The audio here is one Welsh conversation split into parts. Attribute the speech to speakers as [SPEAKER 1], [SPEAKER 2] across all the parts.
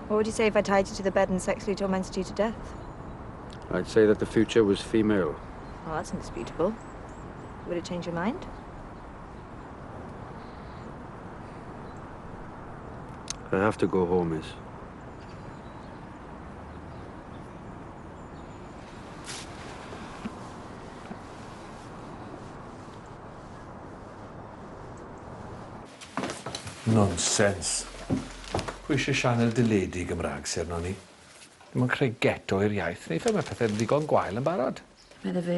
[SPEAKER 1] What would you say if I tied you to the bed and sexually tormented you to death?
[SPEAKER 2] I'd say that the future was female.
[SPEAKER 1] Well, that's indisputable. Would it change your mind?
[SPEAKER 2] I have to go home, miss.
[SPEAKER 3] Nonsense. Pwy eisiau sianel deledu Gymraeg sy'n arno ni? Dim ond creu ghetto i'r iaith, neith o, mae pethau'n ddigon gwael yn barod.
[SPEAKER 4] Medde fe,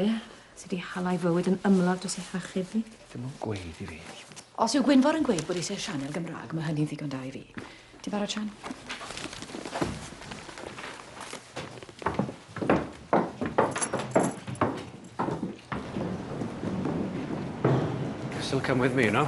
[SPEAKER 4] sydd wedi hala'i fywyd yn ymladd dros ei hachub fi.
[SPEAKER 3] Dim ond gweud i fi.
[SPEAKER 4] Os yw Gwynfor yn gweud bod eisiau sianel Gymraeg, mae hynny'n ddigon da i fi. Ti'n barod, Sian?
[SPEAKER 2] Still come with me, you know?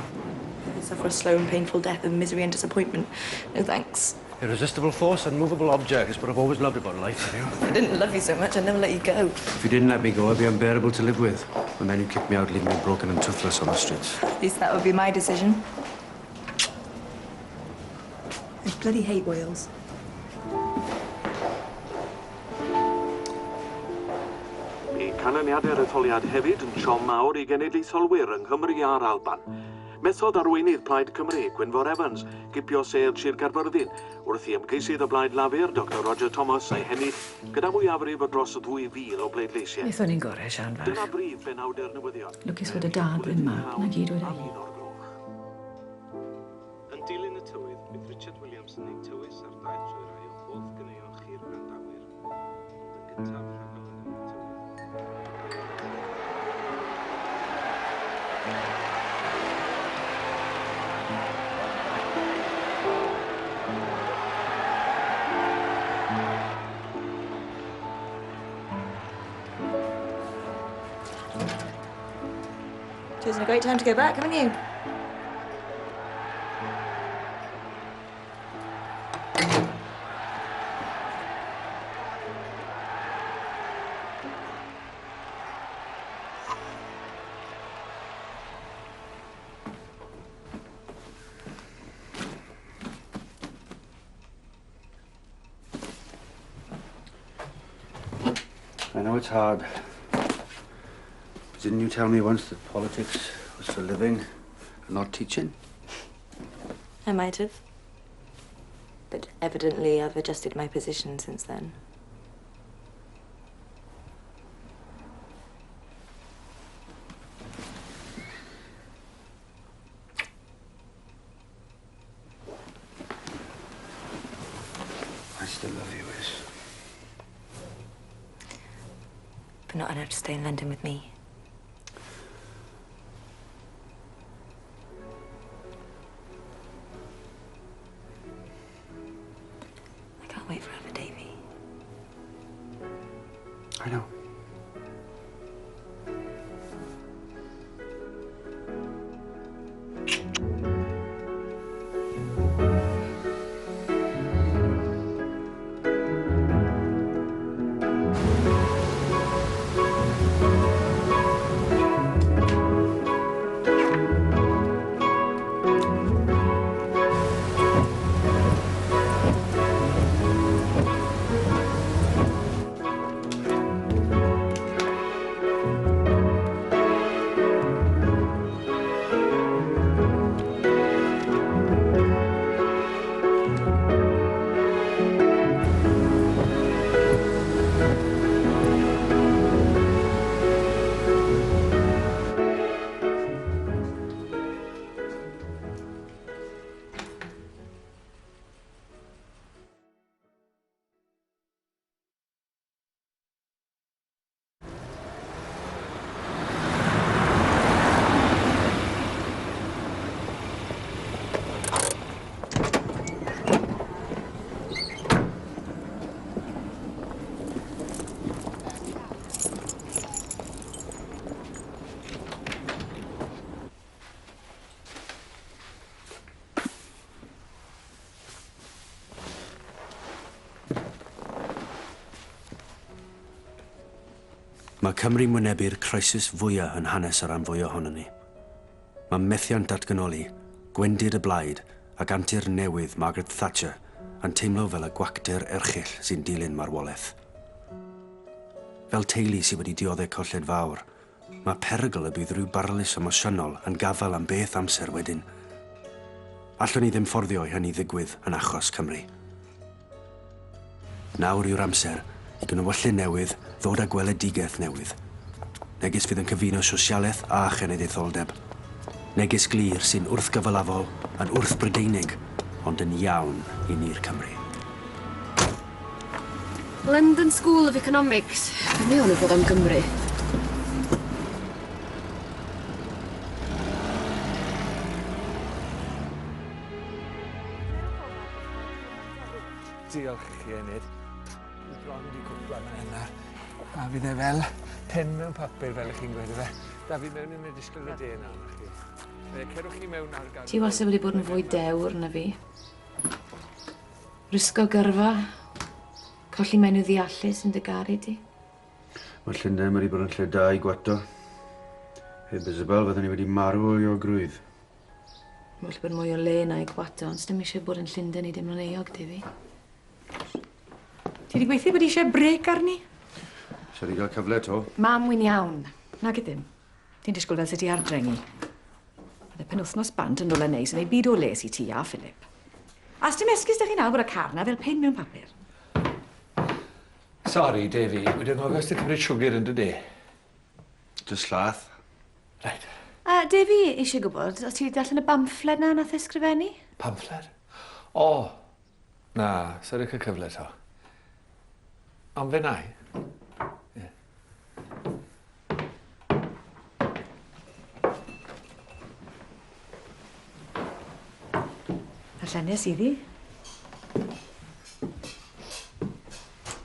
[SPEAKER 1] Suffer a slow and painful death of misery and disappointment. No thanks.
[SPEAKER 2] Irresistible force, unmovable object is what I've always loved about life, you know?
[SPEAKER 1] I didn't love you so much, I'd never let you go.
[SPEAKER 2] If you didn't let me go, I'd be unbearable to live with. And then you'd kick me out, leave me broken and toothless on the streets.
[SPEAKER 1] At least that would be my decision. I bloody hate Wales.
[SPEAKER 5] Bu canlyniadau'r etholiad hefyd yn siom mawr i genedlaetholwyr yng Nghymru a'r Alban. Methodd arweinydd Plaid Cymru, Gwynfor Evans, gipio sedd Sir Gaerfyrddin, wrth i ymgeisydd y Blaid Lafur, Doctor Roger Thomas, ei hennill gyda mwyafrif o dros 2,000 o bleidleisiau.
[SPEAKER 4] Wnaethon ni'n gorau, Sian fach.
[SPEAKER 5] Dyna brif benawdau'r newyddion.
[SPEAKER 4] Lwcus fod y dad ddim 'ma, 'na gyd weda i.
[SPEAKER 6] Yn dilyn y tywydd, bydd Richard Williams yn ein tywys ar daith trwy rai o hoff ganeuon chi'r gwrandawyr, ond yn gyntaf rhagolygwn y tywydd.
[SPEAKER 1] Chosen a great time to go back, haven't you?
[SPEAKER 2] I know it's hard. But didn't you tell me once that politics was for living and not teaching?
[SPEAKER 1] I might have. But evidently I've adjusted my position since then.
[SPEAKER 2] I still love you, Is.
[SPEAKER 1] But not enough to stay in London with me. I can't wait forever, Davy.
[SPEAKER 2] I know. Mae Cymru'n wynebu'r crisis fwya yn hanes y rhan fwya ohonon ni. Mae methiant datganoli, gwendid y blaid ac antur newydd Margaret Thatcher yn teimlo fel y gwacter erchyll sy'n dilyn marwolaeth. Fel teulu sydd wedi dioddef colled fawr, mae perygl y bydd rhyw barlys emosiynol yn gafael am beth amser wedyn. Allwn ni ddim fforddio i hynny ddigwydd yn achos Cymru. Nawr yw'r amser i gnewyllyn newydd ddod â gweledigaeth newydd. Neges fydd yn cyfuno sosialaeth a chenedlaetholdeb. Neges glir sy'n wrthgyfalafol, yn wrth-Brydeinig, ond yn iawn i ni'r Cymry.
[SPEAKER 7] London School of Economics. Be mae o'n wybod am Gymru?
[SPEAKER 3] Diolch i chi, Enid. Dwi bron wedi cwpla fan hyn nawr. A fydd e fel pen mewn papur, fel ych chi'n gweud efe. Da fi mewn yn y disgwyl y de nawr, na chdi. Fe cerwch chi mewn ar
[SPEAKER 4] Ti wastad wedi bod yn fwy dewr na fi. Risgo gyrfa, colli menyw ddeallus yn dy garu di.
[SPEAKER 2] Mae Llundain wedi bod yn lle da i gwato. Heb Isabel, fydden ni wedi marw o euogrwydd.
[SPEAKER 4] Mae'n gallu bod mwy o le na i gwato, ond sdim eisiau bod yn Llundain i deimlo'n euog, Defi.
[SPEAKER 8] Ti wedi gweithio bod eisiau brêc arni?
[SPEAKER 2] Sa di gael cyfle to.
[SPEAKER 4] Mam, wy'n iawn.
[SPEAKER 8] Nag ydym. Ti'n disgwyl fel sut i ardrengi. Bydd y penwythnos bant yn rhywle neis yn ei byd o les i ti a Philip. A sdim esgus 'da chi nawr bod y car 'na fel pin mewn papur.
[SPEAKER 3] Sori, Defi, wedi anghofio os ti'n cymryd siwgr yn dy de.
[SPEAKER 2] Jyst llath.
[SPEAKER 3] Reit.
[SPEAKER 1] A Defi eisiau gwybod, os ti wedi darllen y bamffled na nath ysgrifennu?
[SPEAKER 3] Pamffled? O! Na, sori cael cyfle to. Ond fe na i. Ie.
[SPEAKER 8] Darllenes iddi.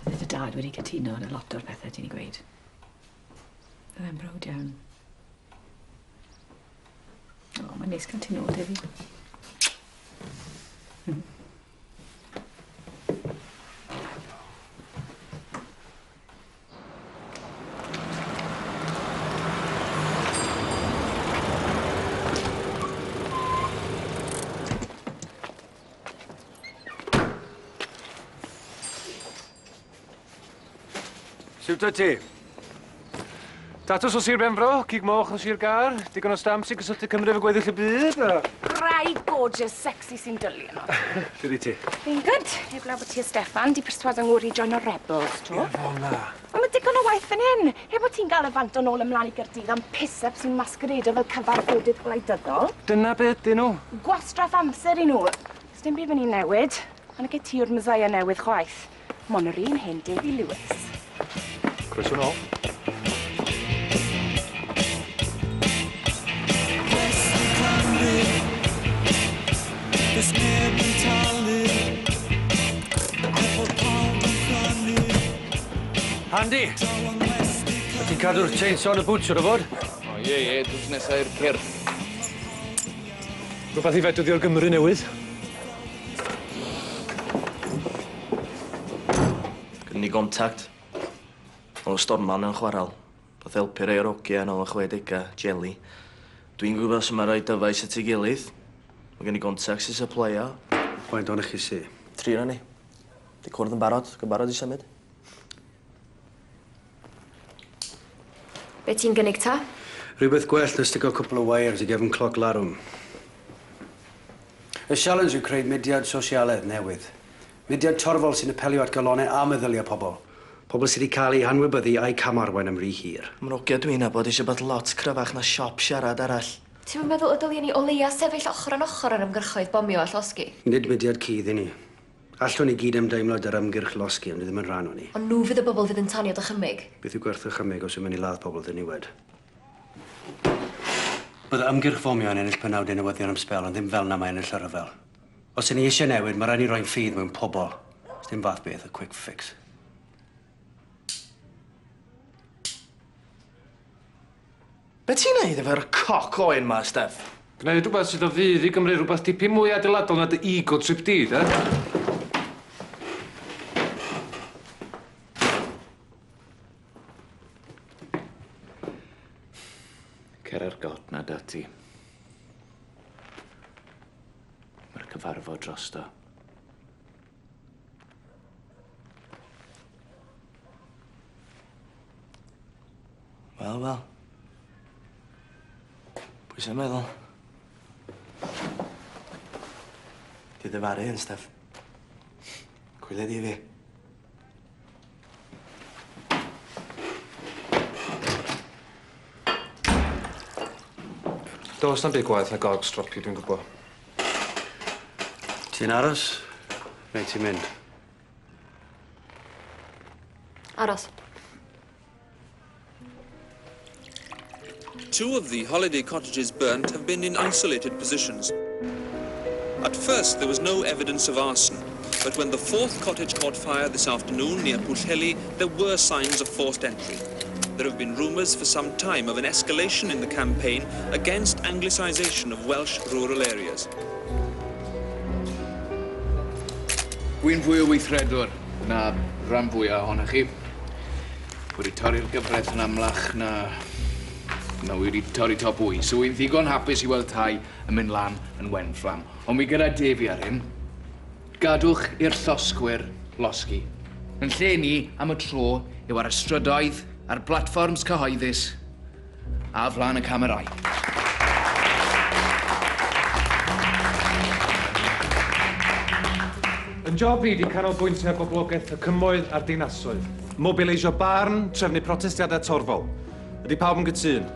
[SPEAKER 8] Bydde dy dad wedi cytuno ar y lot o'r pethau ti'n ei gweud. Bydde fe'n browd iawn. O, mae'n neis cael ti nôl, Defi.
[SPEAKER 2] Siwt wyt ti?
[SPEAKER 6] Tatws o Sir Benfro, cig moch o Sir Gâr, digon o stamps i gysylltu Cymru efo gweddill y byd, a...
[SPEAKER 9] Gwraig gorgeous, sexy sy'n dwlu yno.
[SPEAKER 6] Shwt wyt ti?
[SPEAKER 9] Fi'n good. Heblaw bod ti a Steffan 'di perswado ngŵr i joino Rebels, 'to.
[SPEAKER 6] Ie, fel 'na.
[SPEAKER 9] Ond ma' digon o waith fan hyn. Heb bod ti'n gael y fanto nôl ymlaen i Gaerdydd am piss-up sy'n masquerado fel cyfarfodydd gwleidyddol.
[SPEAKER 6] Dyna be' ydyn nhw.
[SPEAKER 9] Gwastraff amser i nhw. Sdim byd myn' i newid. Ond nage ti yw'r Messiah newydd chwaith. Mon yr un hen Dewi Lewis.
[SPEAKER 3] Croeso nôl.
[SPEAKER 2] Andy! Wyt ti'n cadw'r chainsaw yn y bŵt, siŵr o fod?
[SPEAKER 10] O ie, ie, drws nesa i'r cyrff.
[SPEAKER 6] Rhywbeth i fedyddio'r Gymru newydd.
[SPEAKER 11] Gynnon ni gontact. O storman yn chwaral. Nath helpu rei o'r ogia nôl yn chwedega, Jelly. Dwi'n gwybod sut ma' rhoi dyfais at ei gilydd. Ma' gen i gontacts i supplyo.
[SPEAKER 2] Faint ohonoch chi sy?
[SPEAKER 11] Tri ona ni. 'Di cwrdd yn barod, ac yn barod i symud.
[SPEAKER 7] Be ti'n gynnig ta?
[SPEAKER 2] Rhywbeth gwell na stico cwpl o wires i gefn cloc larwm. Y sialens yw creu mudiad sosialedd newydd. Mudiad torfol sy'n apelio at galonnau a meddyliau pobl. Pobl sydd wedi cael eu hanwybyddu a'u camarwain am rhy hir.
[SPEAKER 11] Ma'r ogia dwi'n nabod eisiau bod lot cryfach na siop siarad arall.
[SPEAKER 7] Ti'm yn meddwl y dylia ni o leia sefyll ochr yn ochr â'r ymgyrchoedd bomio a llosgi?
[SPEAKER 2] Nid mudiad cudd i ni. Allwn ni gyd ymdeimlo 'da'r ymgyrch losgi ond ni ddim yn rhan o'n ni.
[SPEAKER 7] Ond nhw fydd y bobl fydd yn tanio dychymyg.
[SPEAKER 2] Beth yw gwerth dychymyg os yw'n mynd i ladd pobl ddiniwed? Bydde ymgyrch fomio yn ennill penawdau newyddion am sbel, ond ddim fel 'na mae ennill y rhyfel. Os 'yn ni eisiau newid, mae rhaid ni roi'n ffydd mewn pobl. Sdim fath beth o quick fix.
[SPEAKER 11] Be ti'n neud efo'r coc oen 'ma, Steff?
[SPEAKER 6] Gwneud rhywbeth sydd o fudd i Gymru, rhywbeth dipyn mwy adeiladol na dy ego trip di, de?
[SPEAKER 11] Wel, wel. Pwy sy'n meddwl? Di dyfaru yn, Steff. Cwylia di fi.
[SPEAKER 12] Does na'm byd gwaeth na gog stropi, dwi'n gwybod.
[SPEAKER 2] Ti'n aros? Neu ti'n mynd?
[SPEAKER 7] Aros.
[SPEAKER 13] Two of the holiday cottages burnt have been in isolated positions. At first, there was no evidence of arson, but when the fourth cottage caught fire this afternoon near Pwllheli, there were signs of forced entry. There have been rumours for some time of an escalation in the campaign against anglicisation of Welsh rural areas.
[SPEAKER 10] Dwi'n fwy o weithredwr na rhan fwyaf ohonoch chi. Wedi torri'r gyfraith yn amlach na... na wedi torri top wy. So wy'n ddigon hapus i weld tai yn mynd lan yn wenfflam. Ond mi gyda Defi ar hyn, gadwch i'r llosgwyr losgi. Yn lle ni, am y tro, yw ar y strydoedd, ar blatfforms cyhoeddus, a flaen y camerâu.
[SPEAKER 12] Yn job fi 'di canolbwyntio ar boblogaeth y cymoedd a'r dinasoedd. Mobileisio barn, trefnu protestiadau torfol. Ydy pawb yn gytûn?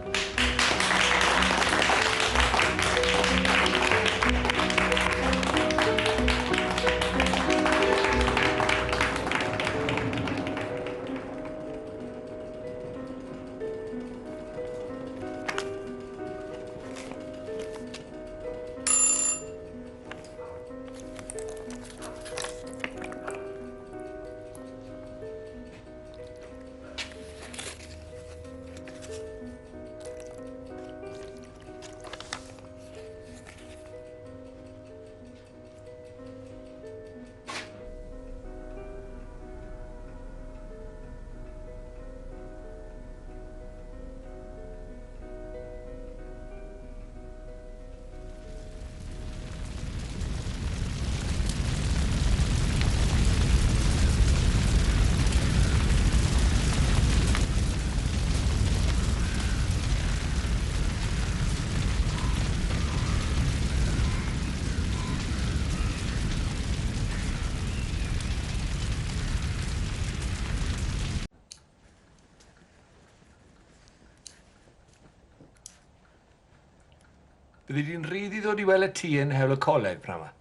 [SPEAKER 3] Byddi di'n rhydd i ddod i weld y tŷ yn hewl y coleg pryd 'ma?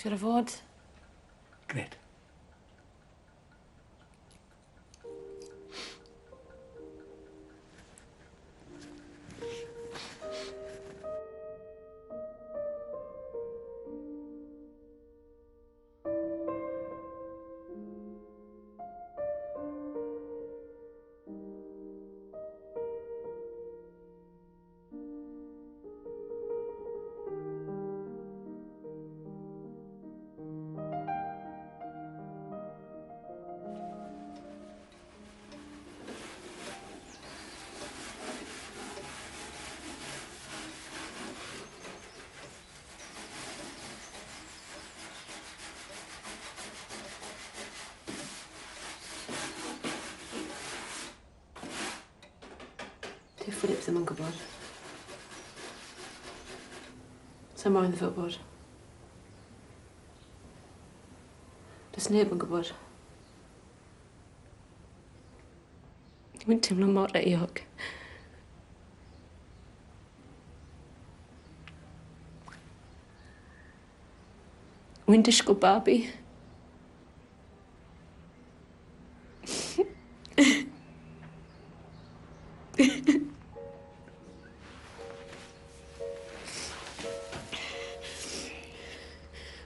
[SPEAKER 1] Siŵr o fod.
[SPEAKER 3] Grêt.
[SPEAKER 1] Dyw Philip ddim yn gwybod. Sa moyn iddo fo wybod. Does neb yn gwybod. Dwi'n teimlo mor euog. Wy'n disgwyl babi.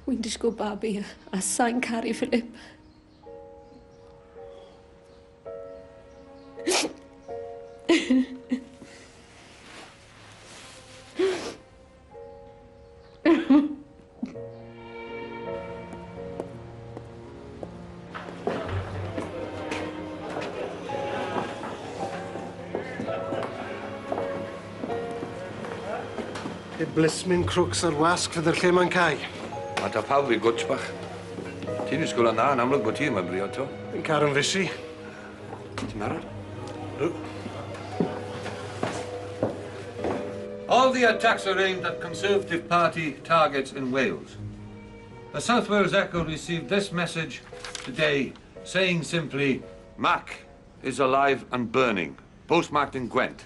[SPEAKER 1] Wy'n disgwyl babi a sai'n caru Philip.
[SPEAKER 14] Pe blismyn crwcs ar wasg fydde'r lle ma'n cau.
[SPEAKER 15] Ma' 'da pawb ei gwtsh bach. Ti'n disgwl yn dda, yn amlwg bod ti ddim yn briod 'to.
[SPEAKER 14] Fi'n caru'n fusi.
[SPEAKER 15] Ti'n barod?
[SPEAKER 14] Ydw.
[SPEAKER 15] the attacks are aimed at Conservative Party targets in Wales. The South Wales Echo received this message today, saying simply, Mac is alive and burning, postmarked in Gwent.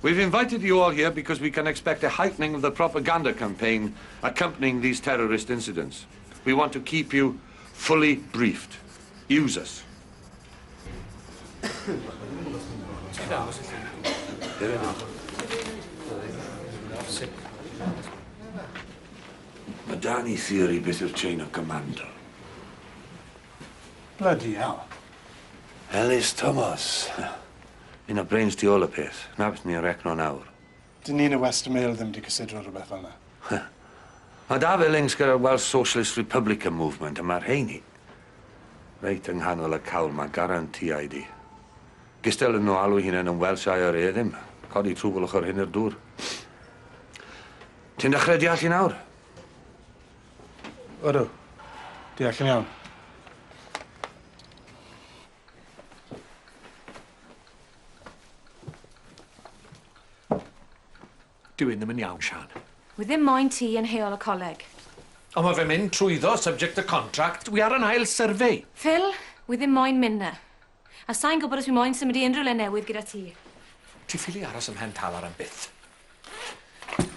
[SPEAKER 15] We've invited you all here because we can expect a heightening of the propaganda campaign accompanying these terrorist incidents. We want to keep you fully briefed. Use us. Mae da ni theori beth yw'r chain of command.
[SPEAKER 14] Bloody hell.
[SPEAKER 15] Elis Thomas. Un o brains tu ôl y peth. Na beth ni'n recno nawr.
[SPEAKER 14] Dyn ni'n y Western Mail ddim wedi cysidro rhywbeth fel yna.
[SPEAKER 15] Mae da fe links gyda'r Welsh Socialist Republican Movement a mae'r rheini reit yng nghanol y cawl ma, garantia i di. Gystal yn nhw alw hunain yn Welsh IRA ddim. Codi trwbl ochr hyn i'r dŵr. Ti'n dechrau deall i nawr?
[SPEAKER 14] Ydw. Deall yn iawn.
[SPEAKER 5] Dyw hyn ddim yn iawn, Sian.
[SPEAKER 9] Wi ddim moyn ti yn heol y coleg.
[SPEAKER 5] Ond mae fe'n mynd trwyddo subject to contract. Wi ar yn ail survey.
[SPEAKER 9] Phil, wi ddim moyn mynd 'na. A sai'n gwybod os wi moyn symud i unrhyw le newydd gyda ti.
[SPEAKER 5] Ti ffili aros ym Mhen Talar am byth.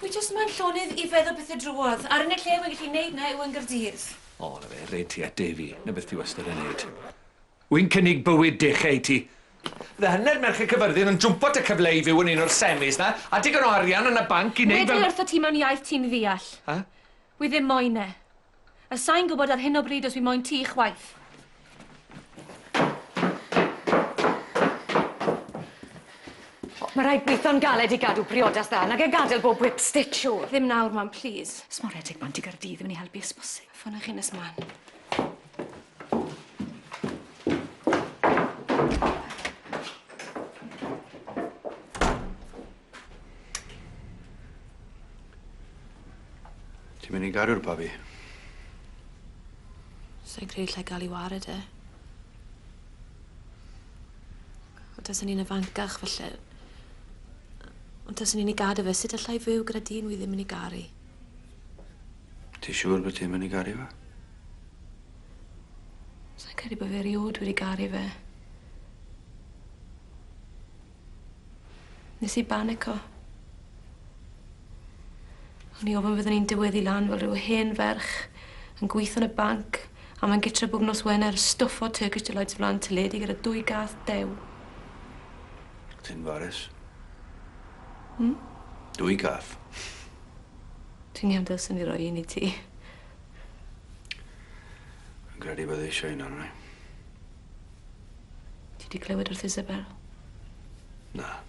[SPEAKER 9] Wi jyst moyn llonydd i feddwl pethe drwodd, a'r unig lle wi'n gallu neud 'na yw yn Gardydd.
[SPEAKER 5] O, 'na fe, reit ti at Davy. 'Na beth ti wastad yn neud. Wi'n cynnig bywyd dechau i ti. Fydde hanner merched Cyfyrddin yn jwmpo at y cyfle i fyw yn un o'r semis 'na, a digon o arian yn y banc i neud fel...
[SPEAKER 9] Weda i wrtho ti mewn iaith ti'n ddeall.
[SPEAKER 5] Ha?
[SPEAKER 9] Wi ddim moyn e. A sai'n gwybod ar hyn o bryd os wi moyn ti chwaith.
[SPEAKER 8] Mae rhaid gweithio'n galed i gadw priodas dda, nag e gadael bob whip stitch siŵr.
[SPEAKER 9] Ddim nawr, mam, plîs.
[SPEAKER 4] S'mo redeg bant i Gaerdydd yn mynd i helpu ysbwsig.
[SPEAKER 9] Ffonwch chi nes mlan.
[SPEAKER 2] Ti'n mynd i garu'r babi?
[SPEAKER 1] Sai'n credu llai gael ei wared e. Ond taswn i'n ifancach falle. Ond taswn i'n ei gadael fe, sut allai fyw gyda dyn wi ddim yn ei garu?
[SPEAKER 2] Ti siŵr bod ti'n mynd i garu fe?
[SPEAKER 1] Sai'n credu bod fe eriôd wedi garu fe. Nes i banico. O'n i ofn fydden i'n diweddu lan fel rhyw hen ferch yn gweithio yn y banc a mae'n gytre bob nos Wener stwffo Turkish Delights flan teledu gyda dwy gath dew.
[SPEAKER 2] Ti'n farus?
[SPEAKER 15] Dwy gath.
[SPEAKER 1] Ti'n iawn dylswn i roi un i ti.
[SPEAKER 2] Yn credu bod eisiau un arna i.
[SPEAKER 1] Ti 'di clywed wrth Isabel?
[SPEAKER 2] Na.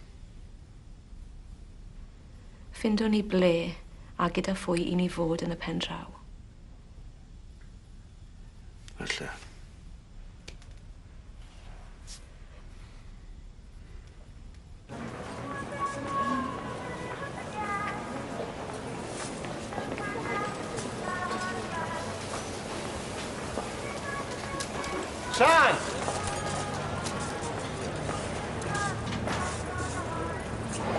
[SPEAKER 1] Ffindwn ni ble a gyda phwy i ni fod yn y pen draw.
[SPEAKER 2] Falle.
[SPEAKER 14] Sian!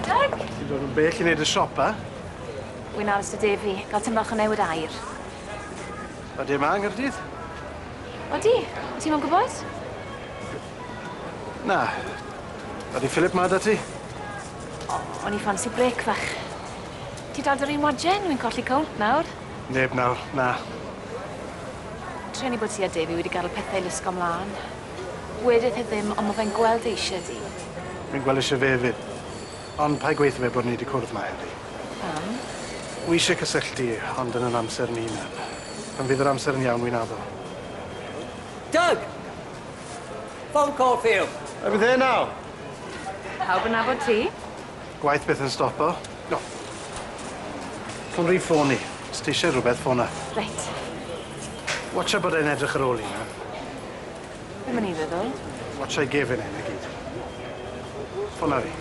[SPEAKER 7] Doug!
[SPEAKER 14] Ti'n dod yn bell i wneud y siopa?
[SPEAKER 1] Wi'n aros 'da Defi, ga'l tym bach o newid air.
[SPEAKER 14] Ydi e 'ma yng Nghaerdydd?
[SPEAKER 1] Odi, o' ti'm yn gwbod?
[SPEAKER 14] Na. Ydi Philip 'ma 'da ti?
[SPEAKER 1] O, o'n i ffansi brêc fach. Ti dal 'da'r un wajen? Wi'n colli cownt nawr.
[SPEAKER 14] Neb nawr, na.
[SPEAKER 1] Trueni bod ti a Defi wedi gadel pethe i lusgo mlan. Wedith e ddim, ond ma' fe'n gweld eisie di.
[SPEAKER 14] Fi'n gweld eisie fe 'fyd. Ond paid gweutho fe bod ni 'di cwrdd 'ma heddi.
[SPEAKER 1] Pam?
[SPEAKER 14] Wi isie cysylltu, ond yn 'yn amser ni hunan. Pan fydd yr amser yn iawn, wi'n addo.
[SPEAKER 16] Doug! Phone call for you.
[SPEAKER 14] Are we there now?
[SPEAKER 1] Pawb yn nabod ti?
[SPEAKER 14] Gwaith byth yn stopo. No. Ffôn rhif ffôn i. Os ti isie rhywbeth, ffona.
[SPEAKER 1] Reit.
[SPEAKER 14] Watcha bod e'n edrych ar ôl i na.
[SPEAKER 1] Be ma'n i feddwl?
[SPEAKER 14] Watcha i gefn e, 'na gyd. Ffona fi.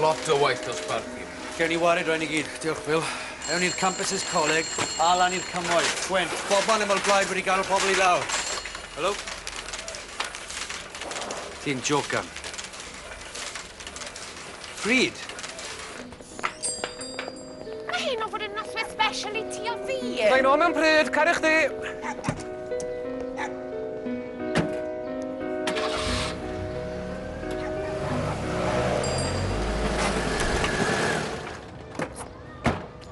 [SPEAKER 10] Lot o waith dosbarthu.
[SPEAKER 2] Gewn ni wared rhain i gyd. Diolch, Bill. Ewn ni'r campuses coleg a lan i'r cymoedd. Gwent, bobman ymyl blaid wedi gadw pobl i lawr. Helo? Ti'n jocan. Pryd?
[SPEAKER 9] Mae hyn o fod yn noswaith special i ti a fi.
[SPEAKER 12] Fydda i'n ôl mewn pryd, caru chdi!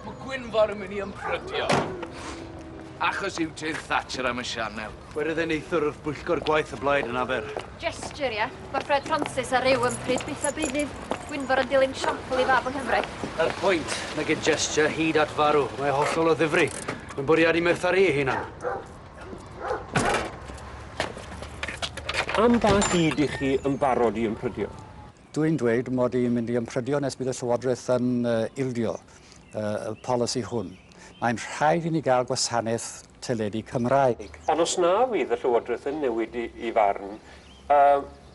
[SPEAKER 10] Mae Gwynfor yn mynd i ymprydio. Achos yw Ted Thatcher am y sianel.
[SPEAKER 2] Wedodd e neithiwr wrth bwyllgor gwaith y blaid yn Aber.
[SPEAKER 7] Gesture, ie. Mae Fred Francis a ryw ympryd byth a beunydd. Gwynfor yn dilyn siampl i fab yng Nghyfraith.
[SPEAKER 2] Na'r pwynt, nage gesture hyd at farw. Mae hollol o ddifri. Mae'n bwriadu merthyru ei hunan.
[SPEAKER 17] Am ba hyd i chi yn barod i ymprydio?
[SPEAKER 18] Dwi'n dweud mod i'n mynd i ymprydio nes bydd y Llywodraeth yn ildio y polisi hwn. Mae'n rhaid i ni gael gwasanaeth teledu Cymraeg.
[SPEAKER 17] Ond os na fydd y Llywodraeth yn newid i farn,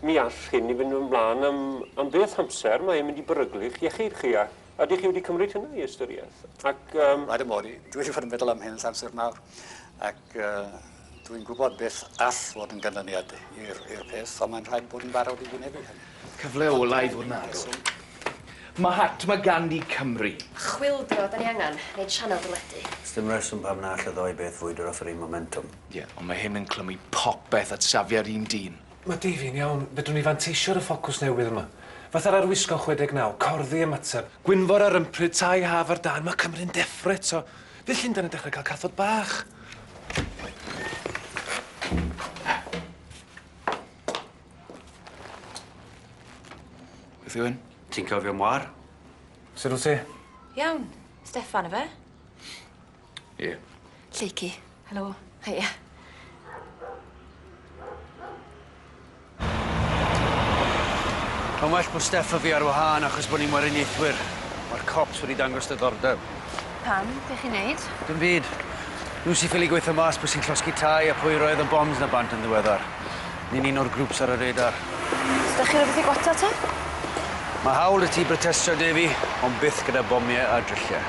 [SPEAKER 17] mi all hyn i fynd ymlaen am, am beth amser. Mae'n mynd i beryglu'ch iechyd chi. A ydych chi wedi cymryd hynny i ystyriaeth? Ac,
[SPEAKER 18] Rhaid y mod i. Dwi wedi bod yn meddwl am hyn ers amser mawr. Ac dwi'n gwybod beth all fod yn ganlyniad i'r peth, ond mae'n rhaid bod yn barod i wynebu hynny.
[SPEAKER 10] Cyfle ola i fod yn arwr. Mahatma Gandhi Cymru.
[SPEAKER 7] Chwyldro, da ni angen, neu sianel deledu.
[SPEAKER 2] Sdim reswm pam na all y ddou beth fwydro off yr un momentum.
[SPEAKER 10] Ie, yeah, ond mae hyn yn clymu popeth at safiad un dyn.
[SPEAKER 12] Mae Davi'n iawn, fedrwn ni fanteisio ar y ffocws newydd yma. Fatha'r arwisgo'n 69, corddi ymateb, Gwynfor ar ympryd, tai haf ar dan, mae Cymru'n deffro eto. Fydd Llundain yn dechrau cael cathod bach.
[SPEAKER 10] Beth yw hyn?
[SPEAKER 2] Ti'n cofio Mwar?
[SPEAKER 12] Sut wyt ti?
[SPEAKER 1] Iawn. Steffan, ife?
[SPEAKER 10] Ie.
[SPEAKER 7] Lleucu.
[SPEAKER 1] Helo.
[SPEAKER 7] Heia.
[SPEAKER 2] Mae'n well bod Steff a fi ar wahân achos bod ni'n weriniaethwyr. Mae'r cops wedi dangos diddordeb.
[SPEAKER 7] Pam? Be chi'n neud?
[SPEAKER 2] Dim byd. Nhw sy'n ffili gweithio mas pwy sy'n llosgi tai a pwy roedd y bombs na bant yn ddiweddar. Ni'n un o'r grŵps ar y radar.
[SPEAKER 7] Ydych chi rhywbeth i gwata te?
[SPEAKER 2] Mae hawl i ti brotestio, Davy, ond byth gyda bomiau a drylliau.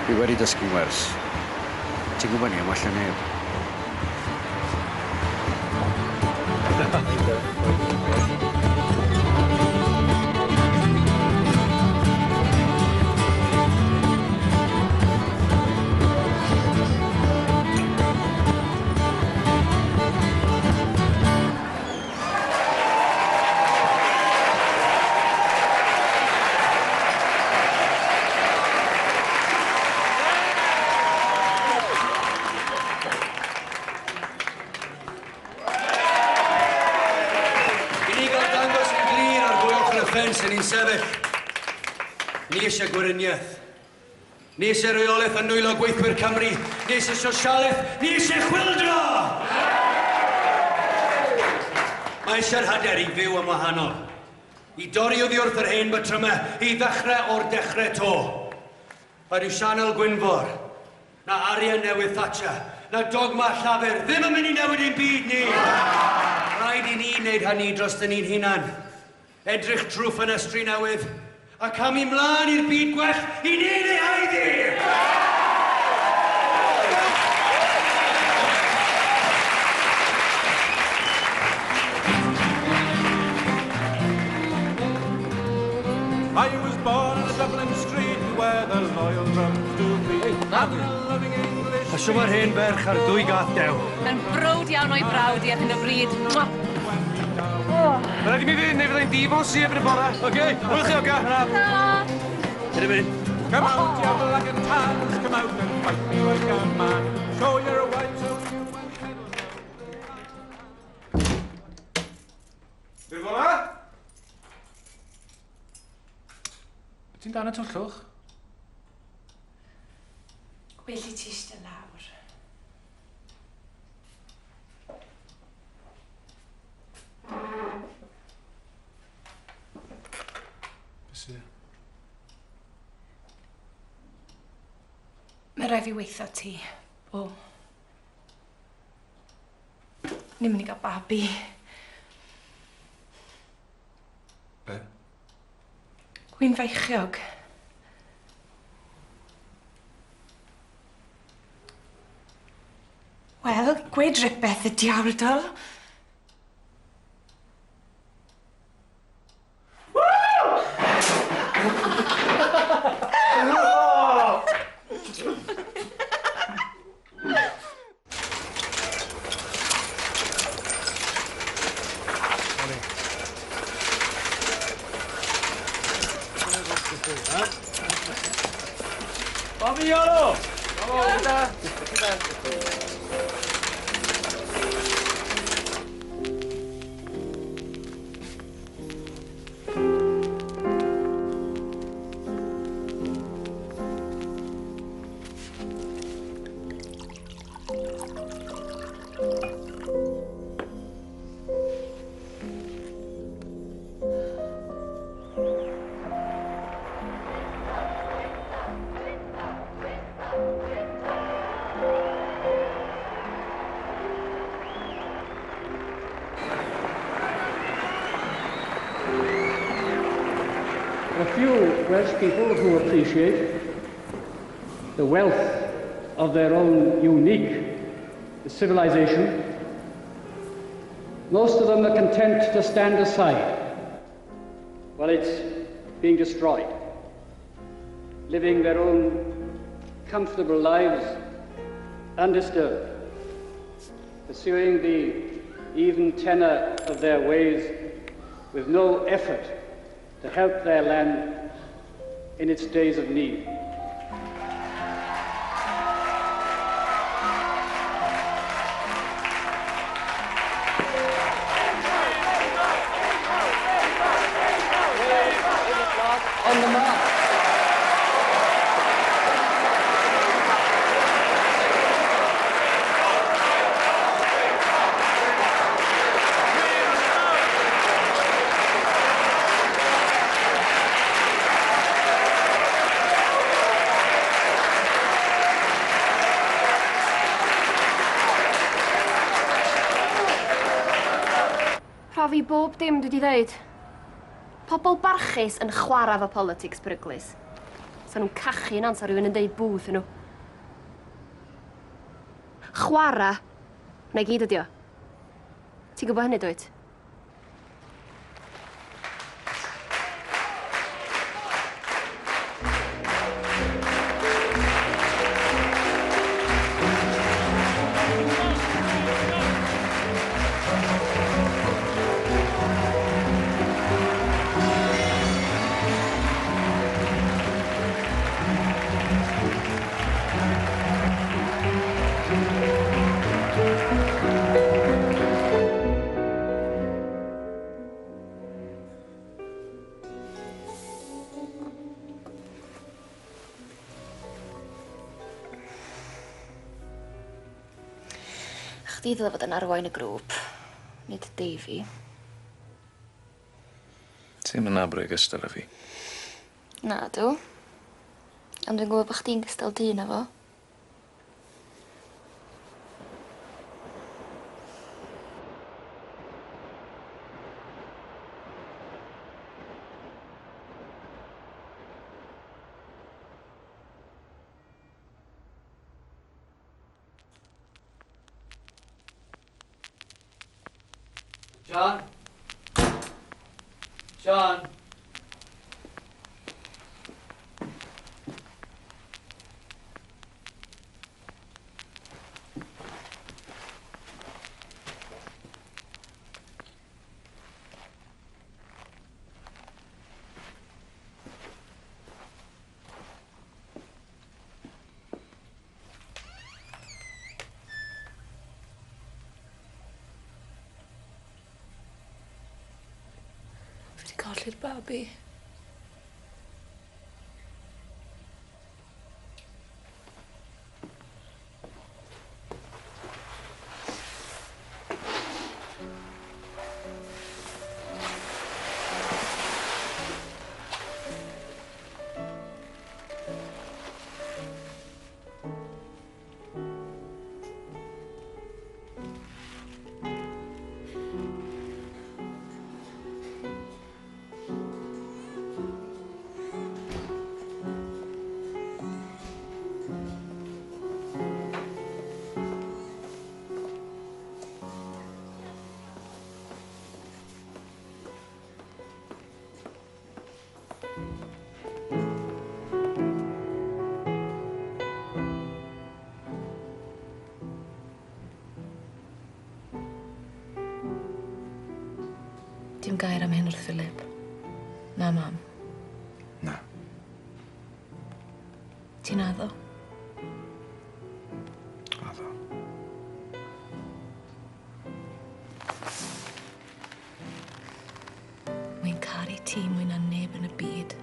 [SPEAKER 2] Fi wedi dysgu wers. Ti'n gwybod ni am well na neb. I ni gael dangos yn glir ar bwy ochr y ffens yn ni'n sefyll. Ni eisiau gweriniaeth. Ni eisiau reolaeth yn nwylo gweithwyr Cymru. Ni eisiau sosialaeth. Ni eisiau chwyldro! Mae eisiau'r hyder i fyw yn wahanol. I dorri oddi wrth yr hen batrymau, i ddechrau o'r dechrau to. Rhaid yw Sianel Gwynfor, na arian newydd Thatcher, na dogma Llafur ddim yn mynd i newid ein byd ni. Rhaid i ni wneud hynny dros ni'n hunan. Edrych trwy ffenestri newydd a camu mlaen i'r byd gwell i ni'n ei haeddu!
[SPEAKER 15] I was born in a Dublin street where the loyal drums do beat. And the loving English
[SPEAKER 2] A siwma'r hen ferch ar dwy gath dew.
[SPEAKER 1] Mae'n browd iawn o'i brawd i ar hyn o bryd. Mwah.
[SPEAKER 12] Mae rhaid i mi fynd, neu fyddai'n divorce i erbyn y bore. Oce, hwyl chi oga.
[SPEAKER 2] Hyn y mynd.
[SPEAKER 15] Come out, you black and tans, come out and fight me like a man. Show your white so you and pedal.
[SPEAKER 12] Be fo na? Ti'n dan y twllwch?
[SPEAKER 1] Well i ti eistedd lawr.
[SPEAKER 12] Be sy?
[SPEAKER 9] Mae rhaid fi weithio ti. O. Ni'n mynd i gael babi.
[SPEAKER 12] Be?
[SPEAKER 9] Wy'n feichiog. Wel, gwed rhywbeth y diawl dol.
[SPEAKER 15] Bobby Iolo!
[SPEAKER 19] A few Welsh people who appreciate the wealth of their own unique civilization, most of them are content to stand aside while it's being destroyed, living their own comfortable lives undisturbed, pursuing the even tenor of their ways with no effort to help their land in its days of need.
[SPEAKER 16] On the mark.
[SPEAKER 7] Profi bob dim dwi 'di ddeud. Pobol barchus yn chwara efo politics peryglus. Sa nhw'n cachu yn sa rhywun yn deud bw wrthyn nhw. Chwara, 'na i gyd ydi o. Ti'n gwybod hynny dwyt? Chdi ddyle fod yn arwain y grŵp, nid Davy.
[SPEAKER 10] Ti'm yn nabod ei gystal â fi.
[SPEAKER 7] Na dw. Ond dwi'n gwybod bo' chdi'n gystal dyn â fo.
[SPEAKER 16] John? John?
[SPEAKER 1] Fi 'di colli'r babi. Dim gair am hyn wrth Philip. Na, mam.
[SPEAKER 3] Na.
[SPEAKER 1] Ti'n addo?
[SPEAKER 3] Addo.
[SPEAKER 1] Wy'n caru ti mwy na neb yn y byd.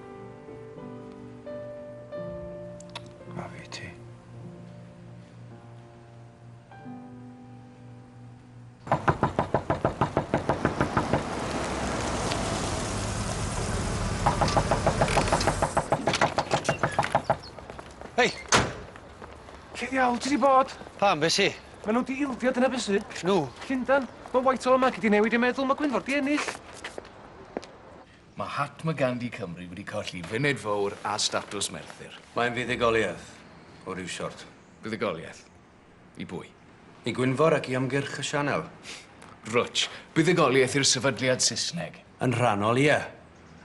[SPEAKER 3] A fi ti.
[SPEAKER 12] Hei! Lle ddiawl ti 'di bod?
[SPEAKER 2] Pam, be sy?
[SPEAKER 12] Ma' nhw 'di ildio dyna be sy.
[SPEAKER 2] Nhw?
[SPEAKER 12] Llundan. Ma' Whitehall yma gyd 'di newid ei meddwl, ma' Gwynfor 'di ennill.
[SPEAKER 10] Mahatma Gandhi Cymru wedi colli funud fawr a statws Merthyr.
[SPEAKER 2] Mae'n fuddugoliaeth, o ryw siort.
[SPEAKER 10] Buddugoliaeth? I bwy?
[SPEAKER 2] I Gwynfor ac i ymgyrch y sianel.
[SPEAKER 10] Rwtsh. Buddugoliaeth i'r sefydliad Saesneg.
[SPEAKER 2] Yn rhannol, ie.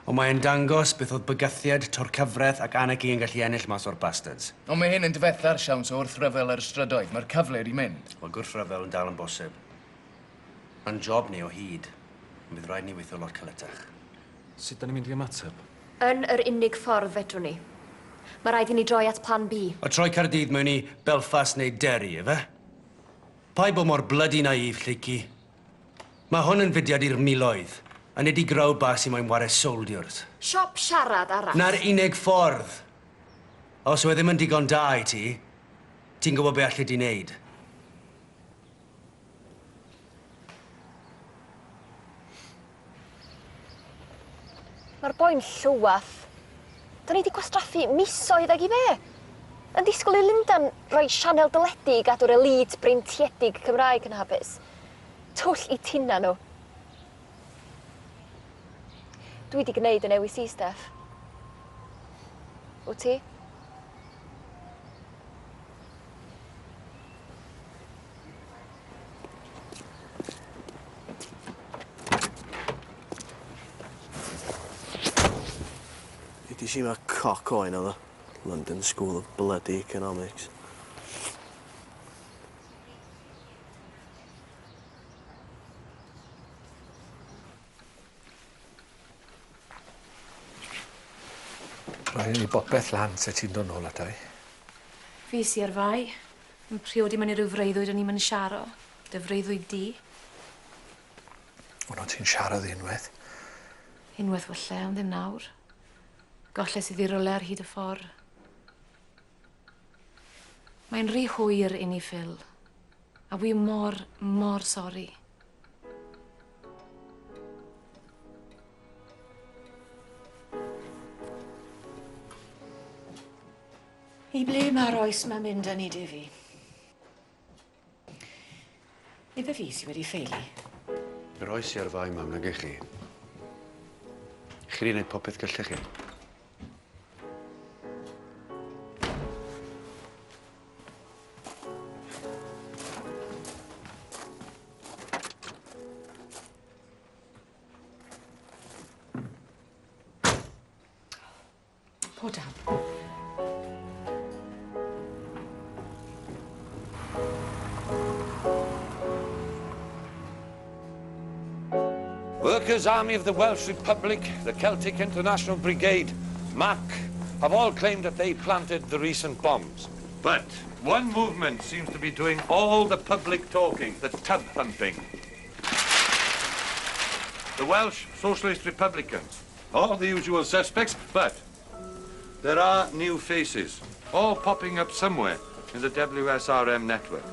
[SPEAKER 2] Ond mae'n dangos beth oedd bygythiad, torcyfraith ac anarchy yn gallu ennill mas o'r bastards.
[SPEAKER 10] Ond mae hyn yn difetha'r siawns o wrthryfel ar y strydoedd. Mae'r cyfle wedi mynd.
[SPEAKER 2] Wel, gwrthryfel yn dal yn bosib. Mae'n job ni o hyd. Ond bydd rhaid ni weithio lot caletach.
[SPEAKER 12] Sut da ni'n mynd i ymateb?
[SPEAKER 7] Yn yr unig ffordd fedrwn ni. Mae rhaid i ni droi at plan B.
[SPEAKER 2] A troi Caerdydd mewn i Belfast neu Derry, ife? Paid bod mor bloody naif, Lleucu. Mae hwn yn fudiad i'r miloedd, a nid i growd bach sy'n moyn ware soldiers.
[SPEAKER 7] Siop siarad arall.
[SPEAKER 2] Na'r unig ffordd. Os yw e ddim yn digon da i ti, ti'n gwybod be alli di wneud.
[SPEAKER 7] Mae'r boi'n llywaf. Da ni 'di gwastraffu misoedd ag i be? Yn disgwyl i Lundan roi sianel deledu i gadw'r elite breintiedig Cymraeg yn hapus. Twll i tina nhw. Dwi 'di gneud y newis i, Steff. Wt ti?
[SPEAKER 11] Dudis i ma' coc oen oedd o. London School of Bloody Economics.
[SPEAKER 3] Rhaid i bopeth lan se ti'n dod nôl ata i.
[SPEAKER 1] Fi sy ar fai. Yn priodi mewn i ryw freuddwyd o'n i'm yn siaro. Dy freuddwyd di.
[SPEAKER 3] Ond o ti'n siarad unwaith.
[SPEAKER 1] Unwaith falle, ond ddim nawr. Golles iddi rywle ar hyd y ffordd. Mae'n rhy hwyr i ni, Phil. A wi mor, mor sori.
[SPEAKER 4] I ble mae'r oes 'ma'n mynd â ni, Defi? Ife fi sy wedi ffeili?
[SPEAKER 2] Yr oes sy ar fai, mam, nag 'ych chi. Chi 'di neud popeth gallech chi.
[SPEAKER 4] Poor dad.
[SPEAKER 15] Workers' Army of the Welsh Republic, the Celtic International Brigade, MAC, have all claimed that they planted the recent bombs. But one movement seems to be doing all the public talking, the tub humping. The Welsh Socialist Republicans. All the usual suspects, but there are new faces, all popping up somewhere in the WSRM network.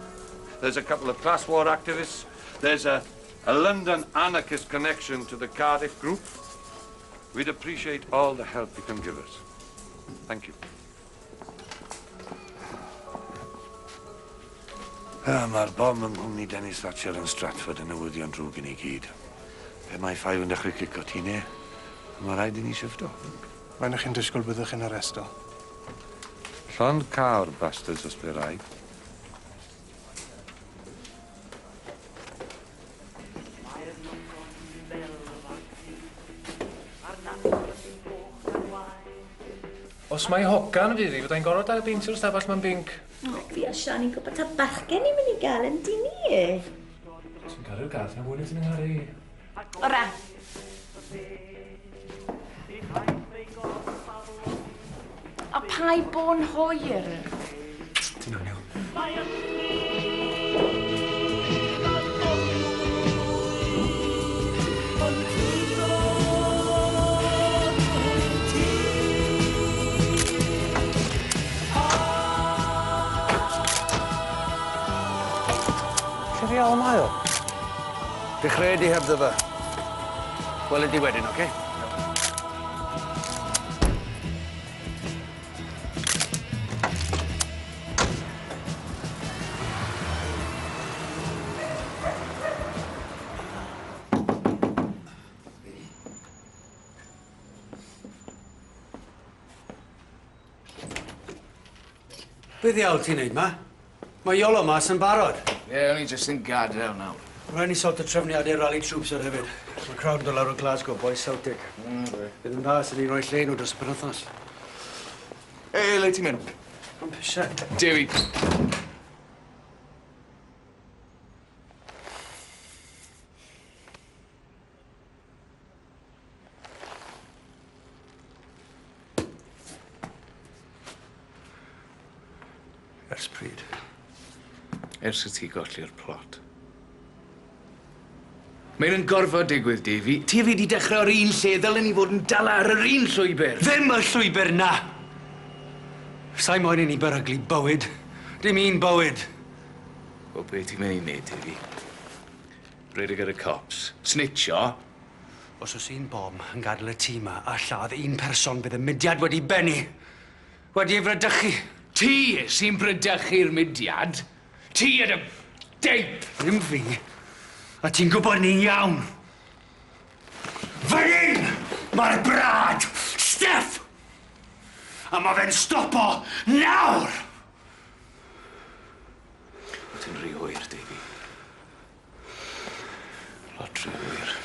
[SPEAKER 15] There's a couple of class war activists. There's a London anarchist connection to the Cardiff group. We'd appreciate all the help you can give us. Thank you. Ah, mae'r bom yng nghwmni Dennis Thatcher yn Stratford yn newyddion drwg i ni gyd. Pe mae MI5 yn dechrau cico ti ne, mae rhaid i ni shifto.
[SPEAKER 14] Faint o'ch chi'n disgwyl byddwch chi'n aresto?
[SPEAKER 15] Llond car bastards os bydd rhaid.
[SPEAKER 12] Os mai hogan fydd hi, fydda i'n gorfod ailbeintio'r stafell 'ma'n binc.
[SPEAKER 20] O, fi a Sian i'n gwybod ta bachgen ni'n mynd i gael yn dyn ni.
[SPEAKER 12] Ti'n caru'r gath na fwy na ti'n ngharu i.
[SPEAKER 20] Ora,
[SPEAKER 9] A pa'i bo'n hwyr?
[SPEAKER 2] Ti'n iawn, iawn.
[SPEAKER 14] Lle ddiawl mae o?
[SPEAKER 2] Dechreu di hebddo fe. Weled di wedyn, oce? Be ddiawl ti'n neud ma? Mae Iolo mas yn barod.
[SPEAKER 10] Ie, o'n i jyst yn gadael nawr.
[SPEAKER 2] Rhaid ni sorto trefniadau rally troops ar hefyd. Mae crowd yn dod lawr o Glasgow, boys Celtic. Bydd yn dda sy'n ni'n rhoi lle nhw dros y penwythnos.
[SPEAKER 10] Ei, le ti'n mynd?
[SPEAKER 2] Am pisiau.
[SPEAKER 10] Dewi.
[SPEAKER 2] Ers pryd?
[SPEAKER 10] Ers i ti golli'r plot. Mae'n yn gorfod digwydd, Davy. Ti a fi di dechrau o'r un lle, ddylen ni fod yn dala ar yr un llwybr.
[SPEAKER 2] Ddim y llwybr na! Sai moyn i ni beryglu bywyd. Dim un bywyd.
[SPEAKER 10] O, be ti'n mynd i wneud, Davy? Rhedeg ar y cops. Snitcho.
[SPEAKER 2] Os oes un bom yn gadael y tŷ 'ma a lladd un person bydd y mudiad wedi bennu. Wedi ei fradychu.
[SPEAKER 10] Ti sy'n bradychu'r mudiad. Ti a dy deip!
[SPEAKER 2] Ddim fi. A ti'n gwybod ni'n iawn. Fan hyn mae'r brad! Steff! A mae fe'n stopo nawr!
[SPEAKER 10] Ti'n rhy hwyr, Davy. Lot rhy hwyr.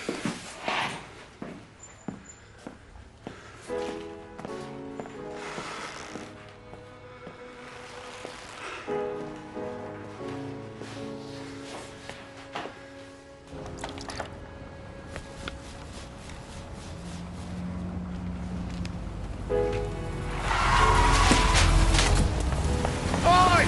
[SPEAKER 10] Oi!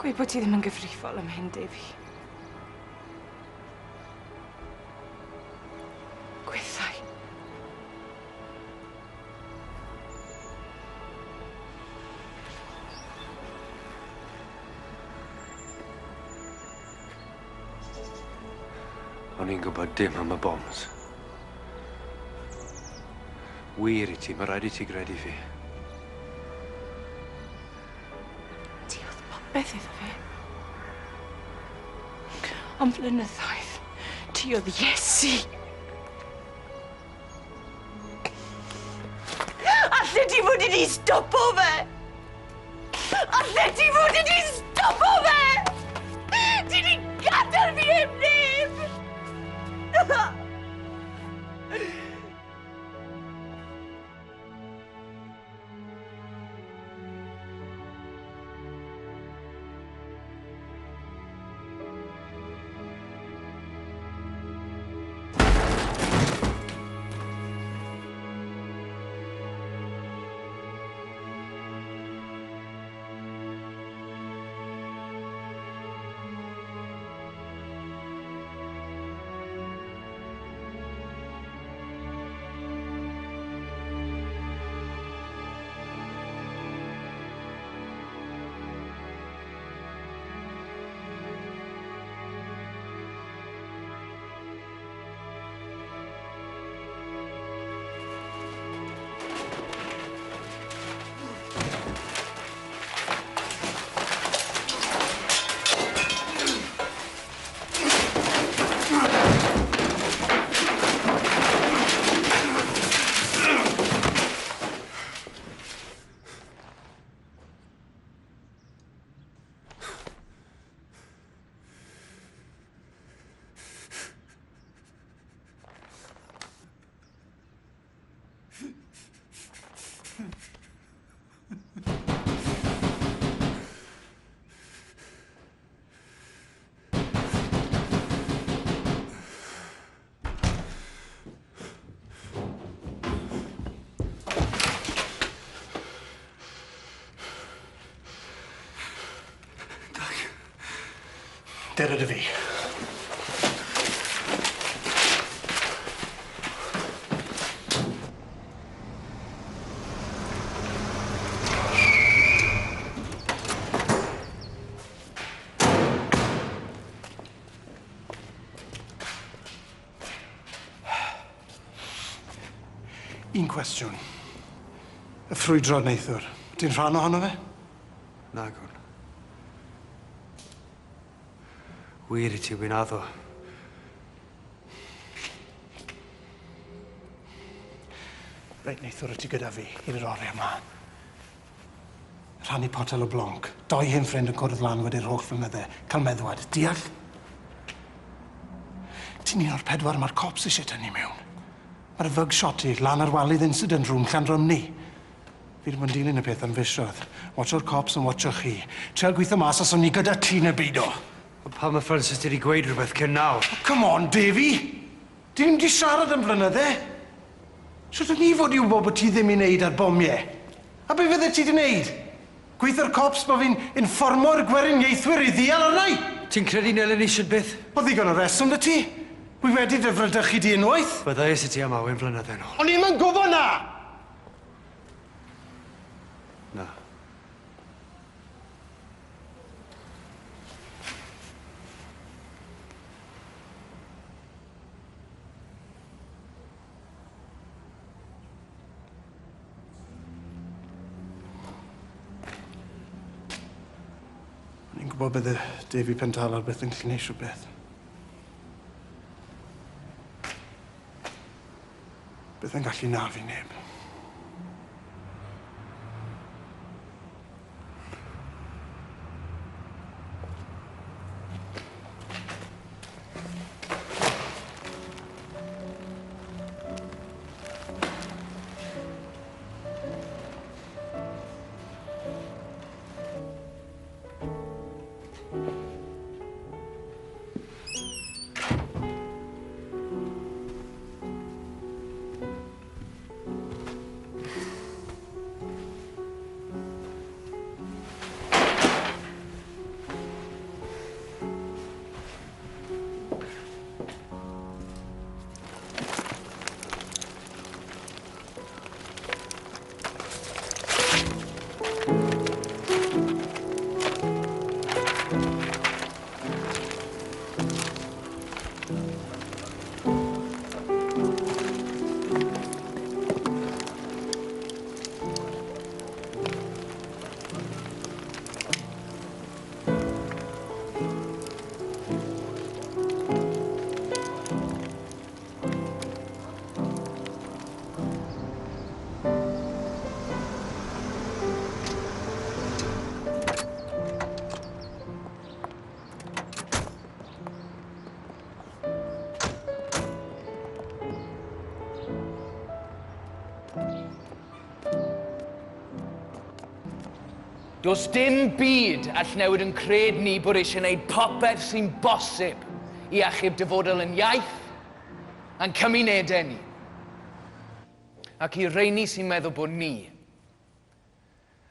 [SPEAKER 9] Gweud bod ti ddim yn gyfrifol am hyn, Defi. Gwythau.
[SPEAKER 12] O'n i'n gwybod dim am y bombs. Wir i ti, mae rhaid i ti gredu fi.
[SPEAKER 9] Ti oedd popeth iddo fi. Am flynyddoedd, ti oedd Iesu. Alle ti fod wedi stopo fe? Alle ti fod wedi stopo fe? Ti di gadael fi heb neb!
[SPEAKER 14] Dere dy fi. Un cwestiwn. Y ffrwydro neithiwr. Ti'n rhan ohono fe?
[SPEAKER 2] Nagwn. Wir i ti, wy'n addo.
[SPEAKER 14] Reit, neithiwr wyt ti gyda fi i'r oriau yma. Rhannu potel o blonc. Doi hen ffrind yn cwrdd lan wedi'r holl flynydde. Cael meddwad. Deall? Ti'n un o'r pedwar mae'r cops eisiau tynnu mewn. Mae'r fug shot i lan ar walydd incident room Llanrymni. Fi wedi bod yn dilyn y peth am fisoedd. Watcho'r cops yn watcho chi. Trial gweithio mas os o'n ni gyda ti neu beido.
[SPEAKER 2] Ond pam mae Francis ti wedi gweud rhywbeth cyn nawr?
[SPEAKER 14] Oh, come on, Davy! Dyn ni'm 'di siarad am flynydde. Shwt o'n i fod i wybod bod ti ddim i wneud â'r bomiau? A be fydde ti 'di wneud? Gweithio'r cops bo' fi'n informo'r gweriniaethwyr i ddial arna i?
[SPEAKER 2] Ti'n credu Nelen eisiau byth?
[SPEAKER 14] O ddigon o reswm 'da ti. Wi wedi dy fradychu di unwaith.
[SPEAKER 2] Byddai i ti am Awen flynydde nôl.
[SPEAKER 14] O'n i'm yn gwybod 'na!
[SPEAKER 2] Na.
[SPEAKER 14] O'n i'n gwybod bydde Davy Pentalar byth yn gallu neud rhywbeth. Byth yn gallu nafu neb.
[SPEAKER 10] Does dim byd all newid yn cred ni bod eisiau gwneud popeth sy'n bosib i achub dyfodol yn iaith a'n cymunedau ni. Ac i reini sy'n meddwl bod ni,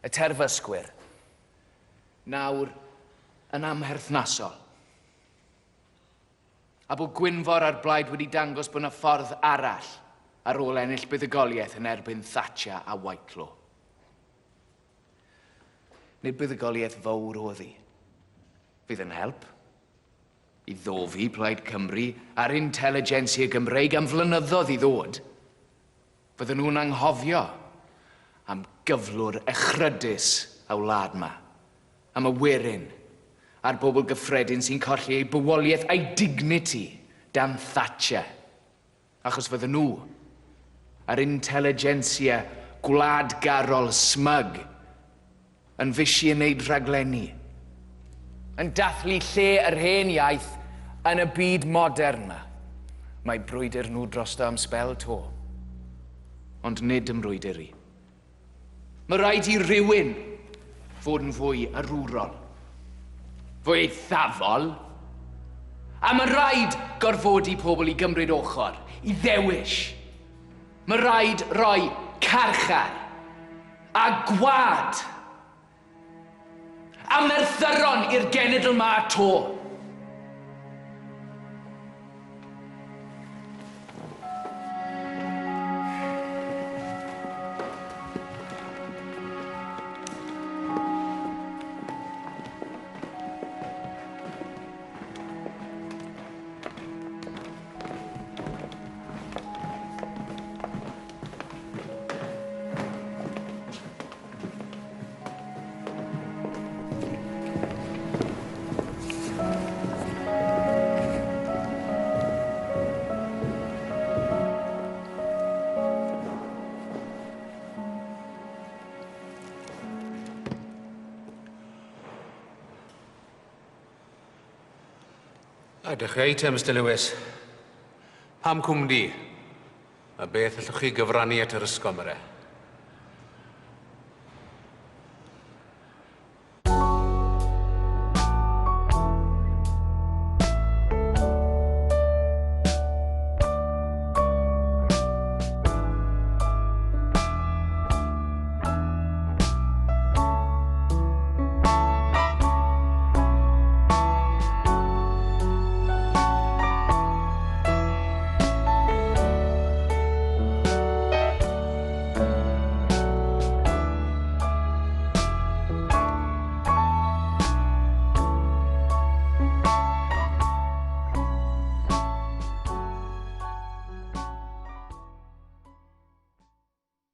[SPEAKER 10] y terfysgwyr, nawr yn amherthnasol. A bod Gwynfor a'r Blaid wedi dangos bod 'na ffordd arall ar ôl ennill buddugoliaeth yn erbyn Thatcher a Whitelaw. Nid buddugoliaeth fawr oedd hi. Fydd yn help i ddofi Plaid Cymru a'r intelligentsia Gymreig am flynyddoedd i ddod. Fydden nhw'n anghofio am gyflwr echrydus y wlad 'ma. Am y werin a'r bobl gyffredin sy'n colli eu bywoliaeth a'u dignity dan Thatcher. Achos fydden nhw, a'r intelligentsia gwladgarol smug, yn fishi yn neud rhaglenni, yn dathlu lle yr hen iaith yn y byd modern 'ma. Mae brwydr nhw drosto am sbel 'to. Ond nid 'y mrwydr i. Mae rhaid i rywun fod yn fwy arwrol, fwy eithafol, a mae rhaid gorfodi pobl i gymryd ochr, i ddewis. Mae rhaid rhoi carchar a gwad a merthyron i'r genedl 'ma 'to.
[SPEAKER 12] A dechrau te, Mister Lewis. Pam cwmni? A beth allwch chi gyfrannu at yr ysgol, Mere?